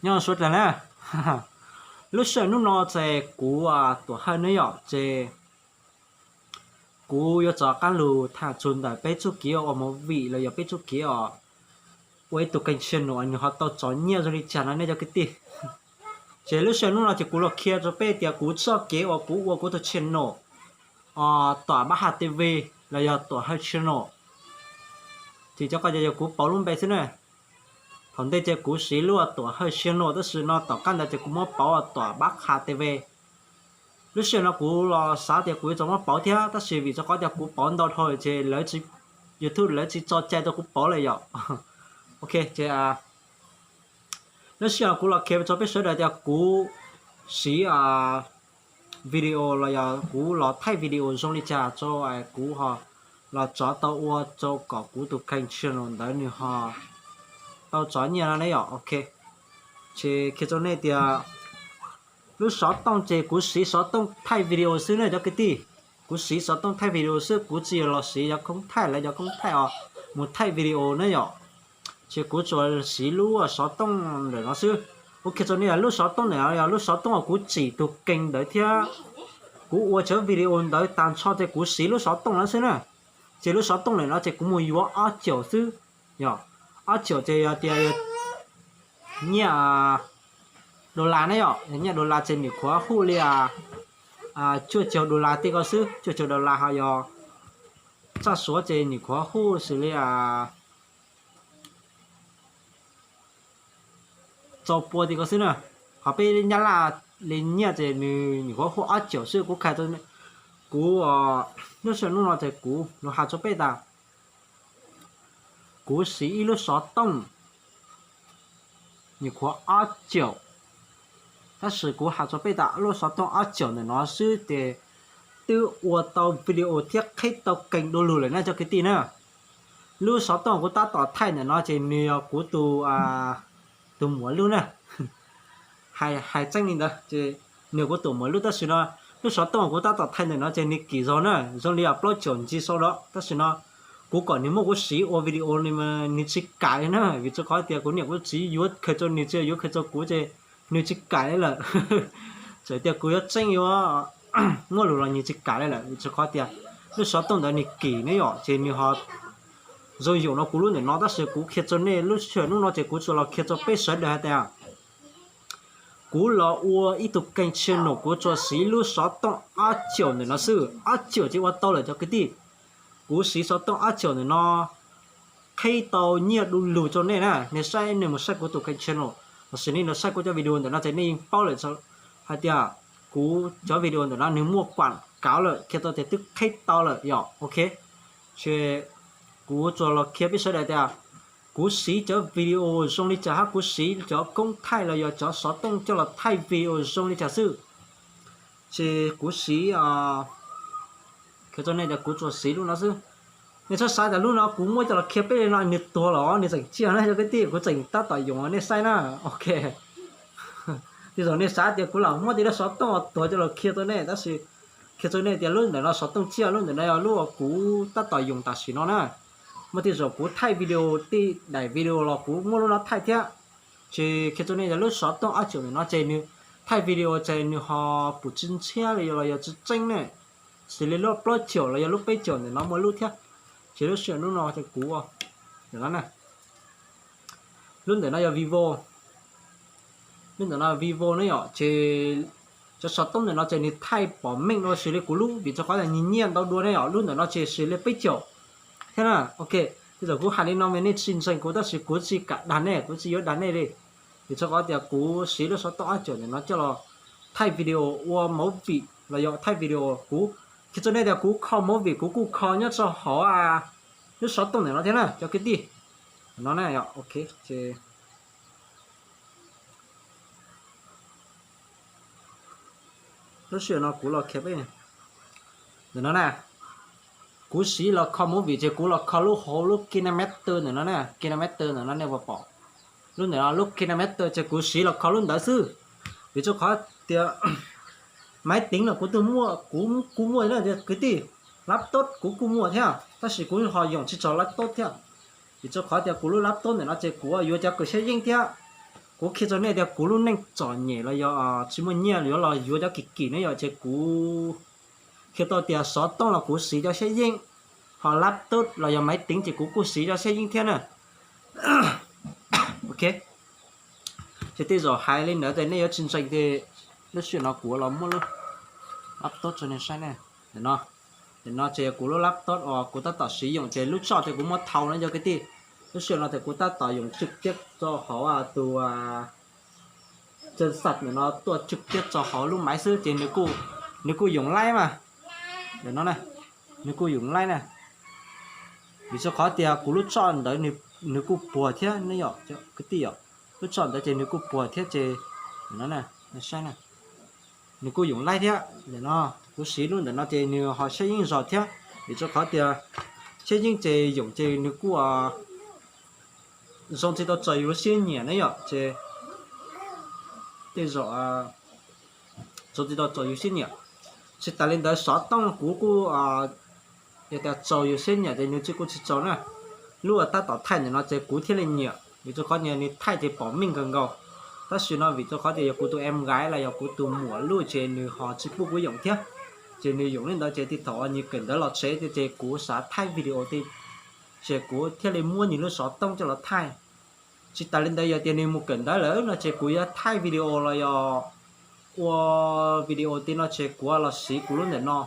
Nyob zoo sawv daws na, lub sij hawm hnub no ces kuv Tuam Hawj ne yom, ces kuv yuav rov qab los tham txog ntawm peb txuj kev ua movie los yog peb txuj kev ua ib tug kênh channel nws ho tau txom nyem zoo li cas no nej cov kwv tij. Ces lub sij hawm hnub no ces kuv los qhia rau peb tias kuv txoj kev uas kuv ua kuv tus channel Tuam Pab Has T V los yog Tuam Hawj channel. Ces cov ko ces yog kuv pauv lub npe xwb na. Thaum ntej ces kuv siv lub Tuam Hawj channel, tab sis no tom qab ntawd ces kuv muab pauv Tuam Pab Has T V. Lub sij hawm no kuv los xav tias kuv yuav tau muab pauv thiab, tab sis vim rau qhov tias kuv pauv ntau dhau ces lawv, YouTube lawv tsis tso cai rau kuv pauv lawm yom. Ok, ces lub sij hawm kuv los qhia rau peb sawv daws tias kuv siv video los yog kuv los thaij video zoo li cas rau kuv ho los rov tau ua rau kom kuv tus kênh channel ntawd nws ho tau txom nyem no ne yom. Ok, ces qhia rau nej tias lub xov tooj ces kuv siv xov tooj thaij video xwb na cov kwv tij. Kuv siv xov tooj thaij video xwb, kuv tsis yog los siv cov koob thaij, lawv cov koob thaij os, mus thaij video na yom. Ces kuv tsuas siv lub xov tooj ntawm no xwb. Kuv qhia rau nej lub xov tooj ntawm no yog lub xov tooj uas kuv tsim tus kênh ntawd thiab kuv ua cov video ntawd tag nrho ces kuv siv lub xov tooj no xwb na. Ces lub xov tooj ntawm no ces kuv mus yuav ob caum xwb, yog ob caum ces yog tias nyiaj dollar ne yom, nyiaj dollar ces nws khuav huj li cuaj caug dollar tej ko xwb, cuaj caug dollar ho yog txoj suav ces nws khuav huj xws li rau pua tej ko xwb na. Ho peb Nyab Laj li nyiaj ces nws, nws khuav huj ob caum xwb. Kuv qhia, kuv lub sij hawm hnub no ces kuv los hais rau peb tas kuv siv ib lub xov tooj, nws khuav ob caum. Tab sis kuv hais rau peb tas lub xov tooj ob caum ntawm no xwb ces twb ua tau video thiab qhib tau kênh du lug lawm na cov kwv tij na. Lub xov tooj kuv tab tom thaij ntawm no ces nws yog kuv tus, tus muam lub na. Hais tseeb li ntawd ces nws kuv tus muam lub, tab sis no lub xov tooj kuv tab tom thaij ntawm no ces nws kim zog na, zoo li plaub caum ntsig sau dawb, tab sis no kuv kom nws muab kuv siv ua video nws tsis kam li na, vim rau qhov tias kuv niam kuv txiv yuav khaws rau nws tsis yuav khaws rau kuv ces nws tsis kam li lawm. Txawm tias kuv yuav tseeb yuav muaj lus los nws tsis kam li lawm, vim rau qhov tias lub xov tooj ntawd nws kim ne yom, ces nws ho zoo yam no kuv lub ntawm no, tab sis kuv qhia rau nej lub sij hawm hnub no ces kuv tsuas los qhia rau peb sawv daws hais tias kuv los ua ib tug kênh channel kuv tsuas siv lub xov tooj ob caum ntawm no xwb, ob caum ces ua tau lawm cov kwv tij. Kuv siv xov tooj ob caum ntawm no qhib tau nyiaj du lug rau nej na, nej saib, nej mus saib kuv tus kênh channel los sis nej los saib kuv cov video ntawm no ces nej yeej paub lawm hais tias kuv cov video ntawm no nws muaj kuam kav lawm, qhia tau tias twb qhib tau lawm yom. Ok, ces kuv tsuas los qhia peb sawv daws tias kuv siv cov video zoo li cas hab kuv siv cov koob thaij los yog cov xov tooj coj los thaij video zoo li cas xwb. Ces kuv siv, qhia rau nej tias kuv tsuas siv lub no xwb. Nej txhob xav tias lub no kuv muab coj los qhia peb li no nws tuag los nws tseem ciaj na cov kwv tij, kuv tseem tab tom yoom nej saib na. Ok, tej zaum nej xav tias kuv lam muab tej lub xov tooj uas tuag coj los qhia rau nej, tab sis qhia rau nej tias lub ntawm no xov tooj ciaj, lub ntawm no yog lub uas kuv tab tom yoom tam sim no na. Muaj tej zaum kuv thaij video, tej daim video los kuv muab lub no thaij thiab. Ces qhia rau nej tias lub xov tooj ob caum ntawm no ces nws thaij video ces nws ho pum tsis ntxhiab li los yog tsis tseeb ne, xws li lub plaub caum los yog lub peb caum ntawm no muaj lub thiab. Ces lub sij hawm hnub no ces kuv, ntawm no na, lub ntawm no yog Vivo, lub ntawm no Vivo ne yom, ces cov xov tooj ntawm no ces nws thaij pom meej dua xws li kuv lub, vim rau qhov tias nws nyiaj ntau dua ne yom. Lub ntawm no ces xws li peb caum thiab na. Ok, tej zaum kuv hais li no mas nej tsis ntseeg kuv, tab sis kuv tsis kam dag nej, kuv tsis yuav dag nej li. Vim rau qhov tias kuv siv lub xov tooj ob caum ntawm no coj los thaij video ua movie los yog thaij video, kuv qhia rau nej tias kuv kho movie kuv kuj kho nyob rau hauv lub xov tooj ntawm no thiab na cov kwv tij. No na, ok, ces lub sij hawm no kuv los qhia peb, ntawm no na, kuv siv los kho movie ces kuv los kho lub hauv lub KineMaster ntawm no na, KineMaster ntawm no nej puas pom. Lub ntawm no lub KineMaster ces kuv siv los kho lub ntawd xwb. Vim rau qhov tias maiv teev los kuv twb muaj, kuv kuj muaj na kwv tij, laptop kuv kuj muaj thiab, tab sis kuv ho yoom tsis txog laptop thiab. Vim rau qhov tias kuv lub laptop ntawm no ces kuv yuav cov kws xyab yeej thiab, Kuv qhia rau nej tias kuv lub neej txom nyem los yog tsis muaj nyiaj yuav los yuav cov kim kim ne yom, ces kuv qhia tau tias xov tooj los kuv siv cov xyab yeej, ho laptop los yog maiv teev ces kuv kuj siv cov xyab yeej thiab na. Ok, ces tej zaum hais li ntawd ces nej yuav tsis ntseeg tias lub sij hawm no kuv los muab lub laptop rau nej saib na. Nim no ces kuv lub laptop uas kuv tab tom siv yoom ces lub tsoj ces kuv muab thau no cov kwv tij. Lub sij hawm no ces kuv tab tom yoom tswj tiab rau hauv tus txaj xaj nim no tuaj tswj tiab rau hauv lub maiv xwb ces nws kuj yoom laib mas. Nim no na, nws kuj yoom laib na. Vim rau qhov tias kuv lub tsoj ntawd nws kuj puag thiab ne yom, kwv tij yom. Lub tsoj ntawd ces nws kuj puag thiab ces, no, saib na, nws kuj yoom laib thiab. Nim no kuv siv lub ntawm no ces nws ho xyab yeej zog thiab, vim rau qhov tias xyab yeej ces yoom ces nws kuj zoo tsis tau raws yus siab nyiam ne yom, ces tej zaum zoo tsis tau raws yus siab nyiam. Tsis tas li ntawd xov tooj kuv kuj, yog tias raws yus siab nyiam ces nws tsis kuj tsis raws na. Lub uas tab tom thaij ntawm no ces kuv thiaj li nyiam, vim rau qhov nws thaij ces pom meej kawg nkaus. Tab sis no vim rau qhov tias yog kuv tus em nkaiv los yog kuv tus muam lub ces nws ho tsis pub kuv yoom thiab. Ces nws yoom li ntawd ces tib thaum nws kawm ntawv los tsev ces kuv xav thaij video, ces kuv thiaj li muab nws lub xov tooj coj los thaij. Tsis tas li ntawd yog tias nws mus kawm ntawv lawm no ces kuv yuav thaij video los yog ua video tim no ces kuv los siv kuv lub ntawm no.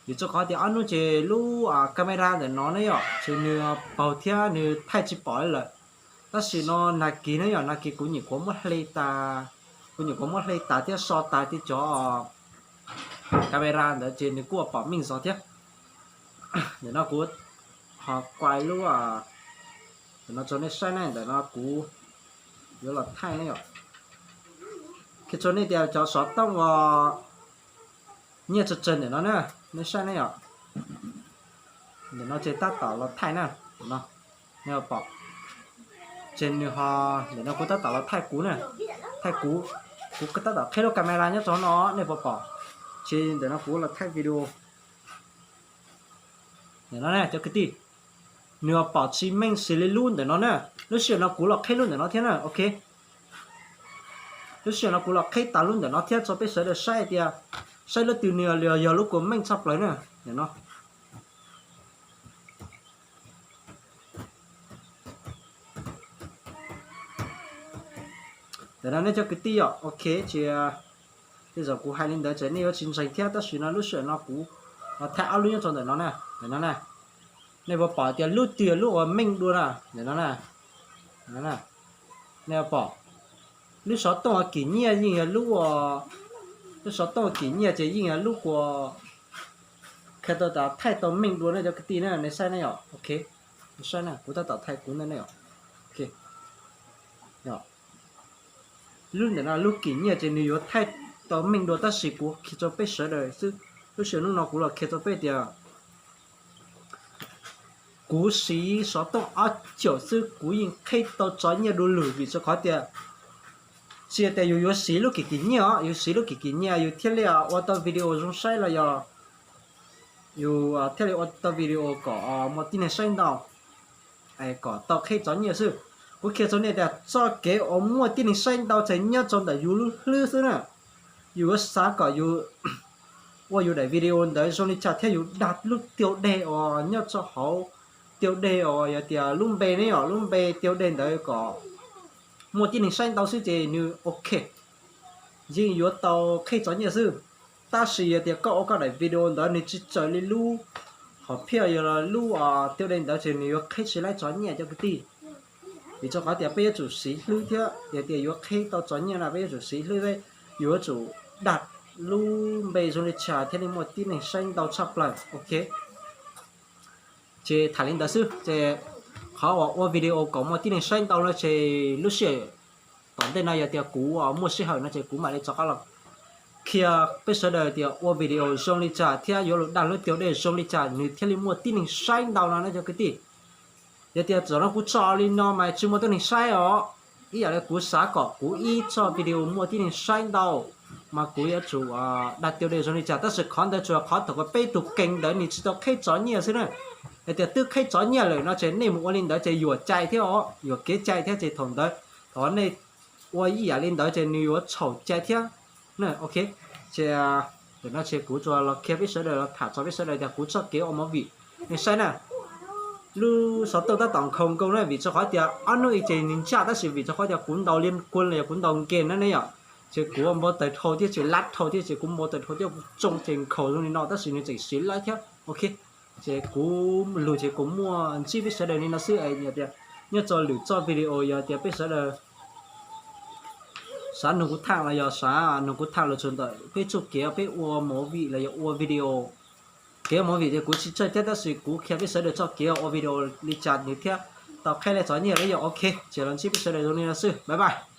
Vim rau qhov tias ob hnub ces lub camera ntawm no ne yom, ces nws paug thiab nws thaij tsis pom li lawm. Tab sis no nag kis ne yom, nag kis kuv nyuam qhuav muab hle tas, kuv nyuam qhuav muab hle tas thiab so tas tej cov camera ntawd ces nws kuj pom meej zog thiab. Ntawm no kuv ho kuaj lub, ntawm no rau nej saib ne, ntawm no kuv yuav los thaij ne yom. Qhia rau nej tias cov xov tooj uas nyiaj tsawg tsawg ntawm no na, nej saib ne yom. Ntawm no ces tab tom los thaij na, no, nej pom. Ces nws ho, ntawm no kuv tab tom los thaij kuv na, thaij kuv, kuv tab tom qhib lub camera nyob rau no nej puas pom. Ces ntawm no kuv los thaij video. Ntawm no ne cov kwv tij, nws pom tsis meej xws li lub ntawm no na. Lub sij hawm no kuv los qhib lub ntawm no thiab na, ok. Lub sij hawm no kuv los qhib tas lub ntawm no thiab rau peb sawv daws saib tias saib lub twg nws yog lub kua meej tshaj plaws na. Ntawm no, ntawm no nej cov kwv tij yom, ok, ces tej zaum kuv hais li ntawd ces nej yuav tsis ntseeg thiab, tab sis no lub sij hawm no kuv los thaij ob lub nyob rau ntawm no na, ntawm no na. Nej puas pom tias lub twg yog lub uas meej dua na, ntawm no na. Nej pom, lub xov tooj kim nyiaj yeej yog lub, lub xov tooj kim nyiaj ces yeej yog lub uas qhia tau tas thaij tau meej dua ne cov kwv tij na, nej saib ne yom, ok. Saib na, kuv tab tom thaij kuv ntawm ne yom, ok. Lub ntawm no lub kim nyiaj ces nws yuav thaij tau meej dua, tab sis kuv qhia rau peb sawv daws xwb. Lub sij hawm hnub no kuv los qhia rau peb tias kuv siv xov tooj ob caum xwb kuv yeej qhib tau tsov nyiaj dua lwm, vim rau qhov tias tsis tias yus yuav siv lub kim kim nyiaj os, yus siv lub kim kim nyiaj yus thiaj li ua tau video zoo saib los yog yus thiaj li ua tau video kom muaj tib neeg saib ntau, kom tau qhib tsov nyiaj xwb. Kuv qhia rau nej tias txoj kev uas muaj tib neeg saib ntau ces nyob rau ntawm yus lub hlwb xwb na. Yus yuav xav kom yus ua yus daim video ntawd zoo li cas thiab yus dag lub tiêu đề uas nyob rau hauv, tiêu đề uas yog tias lub npe ne yom, lub npe tiêu đề ntawd kom muaj tib neeg saib ntau xwb ces nws ok, yeej yuav tau qhib tsov nyiaj xwb. Tab sis yog tias koj ua koj daim video ntawd nws tsis raws li lub hom phiaj yog lub tiêu đề ntawd ces nws yuav qhib tsis laib tsov nyiaj cov kwv tij. Vim rau qhov tias peb yuav tsum siv hlwb thiab, yog tias yuav qhib tau tsov nyiaj no peb yuav tsum siv hlwb, yuav tsum dag lub npe zoo li cas thiaj li muaj tib neeg saib ntau tshaj plaws, ok. Ces tham li ntawd xwb ces qhov uas ua video kom muaj tib neeg saib ntau no ces lub sij hawm tom ntej no yog tias kuv muaj sij hawm no ces kuv mam li rov qab los qhia peb sawv daws tias ua video zoo li cas thiab yuav los dag lub tiêu đề zoo li cas nws thiaj li muaj tib neeg saib ntau no na cov kwv tij. Yog tias txawm no kuv tso li no mas tsis muaj tib neeg saib os. Ib yam li kuv xav kom kuv ib txoj video muaj tib neeg saib ntau, mas kuv yuav tsum dag tiêu đề zoo li cas, tab sis qhov ntawd tsuas qhov thaum peb tus kênh ntawd nws tsis tau qhib tsov nyiaj xwb na. Yog tias twb qhib tsov nyiaj lawm no ces nej mus ua li ntawd ces yuam cai thiab os, yuam kev cai thiab ces thaum ntawd thaum nej ua ib yam li ntawd ces nws yuav txhaum cai thiab. Ok, ces ntawm no ces kuv tsuas los qhia peb sawv daws, los tham txog peb sawv daws tias kuv txoj kev ua movie, nej saib na, lub xov tooj tab tom nkhaus nkaus na, vim rau qhov tias ob hnub i ces nws ntsaj, tab sis vim rau qhov tias kuv ntaus li kuv los yog kuv ntaus nkees na ne yom, ces kuv ua npau taws dhau thiab ces lab dhau thiab ces kuv npau taws dhau thiab kuv tsoo ces nkhaus zoo li no, tab sis nws tseem siv laib thiab. Ok, ces kuv lug ces kuv muaj ntsib peb sawv daws li no xwb, yog tias nyob rau lwm txoj video yog tias peb sawv daws xav nug kuv tham los yog xav nug kuv tham los txog ntawm peb txoj kev peb ua movie los yog ua video. Kev ua movie ces kuv tsis tsawg thiab, tab sis kuv qhia peb sawv daws txoj kev ua video li cas nws thiaj tau qheb li txog nyiaj los yog. Ok, ces los ntsib peb sawv daws zoo li no xwb, bye bye.